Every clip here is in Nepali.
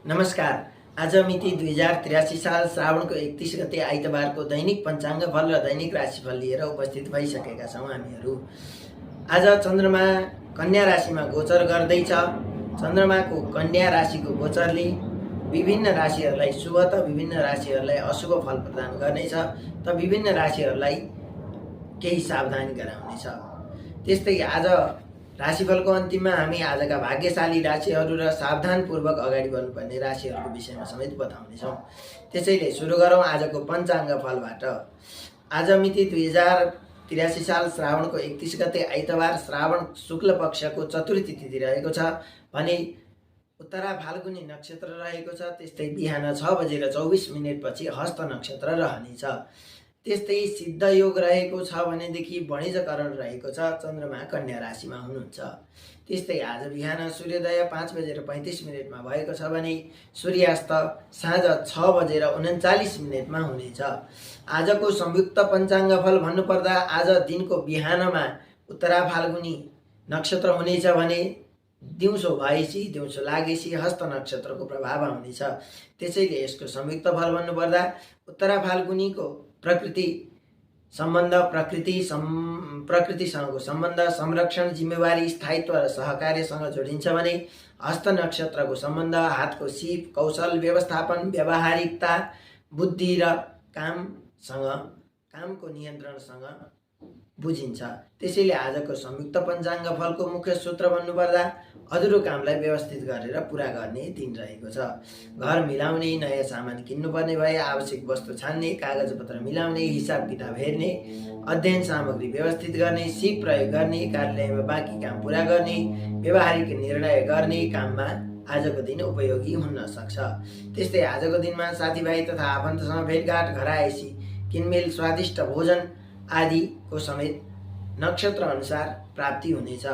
नमस्कार। आज मिति 2083 साल श्रावणको 31 गते आइतबारको दैनिक पञ्चाङ्ग फल र दैनिक राशिफल लिएर उपस्थित भइसकेका छौँ हामीहरू। आज चन्द्रमा कन्या राशिमा गोचर गर्दैछ। चन्द्रमाको कन्या राशिको गोचरले विभिन्न राशिहरूलाई शुभ त विभिन्न राशिहरूलाई अशुभ फल प्रदान गर्नेछ त विभिन्न राशिहरूलाई केही सावधानी गराउनेछ। त्यस्तै आज राशिफलको अन्तिममा हामी आजका भाग्यशाली राशिहरू र सावधानपूर्वक अगाडि बढ्नुपर्ने राशिहरूको विषयमा समेत बताउनेछौँ। त्यसैले सुरु गरौँ आजको पञ्चाङ्ग फलबाट। आज मिति 2083 साल श्रावणको 31 गते आइतबार श्रावण शुक्ल पक्षको चतुर्थी तिथि रहेको छ भने उत्तरा फाल्गुनी नक्षत्र रहेको छ। त्यस्तै बिहान 6:24 पछि हस्त नक्षत्र रहनेछ। त्यस्तै सिद्ध योग रहेको छ भनेदेखि वणिजकरण रहेको छ। चन्द्रमा कन्या राशिमा हुनुहुन्छ। त्यस्तै आज बिहान सूर्योदय 5:35 भएको छ भने सूर्यास्त साँझ 6:39 हुनेछ। आजको संयुक्त पञ्चाङ्ग फल भन्नुपर्दा आज दिनको बिहानमा उत्तरा फाल्गुनी नक्षत्र हुनेछ भने दिउँसो भएपछि दिउँसो लागेपछि हस्त नक्षत्रको प्रभाव हुनेछ। त्यसैले यसको संयुक्त फल भन्नुपर्दा उत्तरा फाल्गुनीको प्रकृति सम्बन्ध प्रकृतिसँगको सम्बन्ध संरक्षण जिम्मेवारी स्थायित्व र सहकार्यसँग जोडिन्छ भने हस्त नक्षत्रको सम्बन्ध हातको सिप कौशल व्यवस्थापन व्यावहारिकता बुद्धि र कामको नियन्त्रणसँग बुझिन्छ। त्यसैले आजको संयुक्त पञ्चाङ्ग फलको मुख्य सूत्र भन्नुपर्दा अधुरो कामलाई व्यवस्थित गरेर पुरा गर्ने दिन रहेको छ। घर मिलाउने नयाँ सामान किन्नुपर्ने भए आवश्यक वस्तु छान्ने कागजपत्र मिलाउने हिसाब किताब हेर्ने अध्ययन सामग्री व्यवस्थित गर्ने सिप प्रयोग गर्ने कार्यालयमा बाँकी काम पुरा गर्ने व्यावहारिक निर्णय गर्ने काममा आजको दिन उपयोगी हुन सक्छ। त्यस्तै आजको दिनमा साथीभाइ तथा आफन्तसँग भेटघाट घरायसी किनमेल स्वादिष्ट भोजन आदिको समेत नक्षत्र अनुसार प्राप्ति हुनेछ।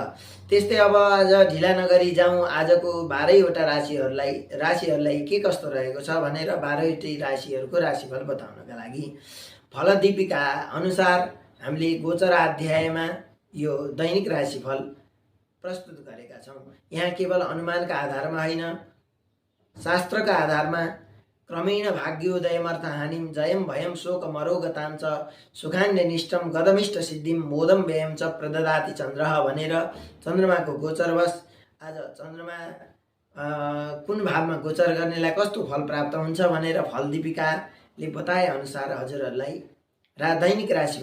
त्यस्तै अब आज ढिला नगरी जाउँ आजको 12वटा राशिहरूलाई के कस्तो रहेको छ भनेर 12वटै राशिहरूको राशिफल बताउनका लागि फलदीपिका अनुसार हामीले गोचर अध्यायमा यो दैनिक राशिफल प्रस्तुत गरेका छौँ। यहाँ केवल अनुमानका आधारमा होइन शास्त्रका आधारमा क्रमेण भाग्योदयमर्थ हानिम जयम भयम शोक मरोगतां च सुखान्यनिष्टम गदमिष्ट सिद्धिम मोदम व्ययम च प्रददाति चन्द्रः भनेर चन्द्रमाको गोचरवश आज चन्द्रमा कुन भावमा गोचर गर्नेलाई कस्तो फल प्राप्त हुन्छ भनेर फलदीपिकाले बताए अनुसार हजुरहरूलाई दैनिक राशि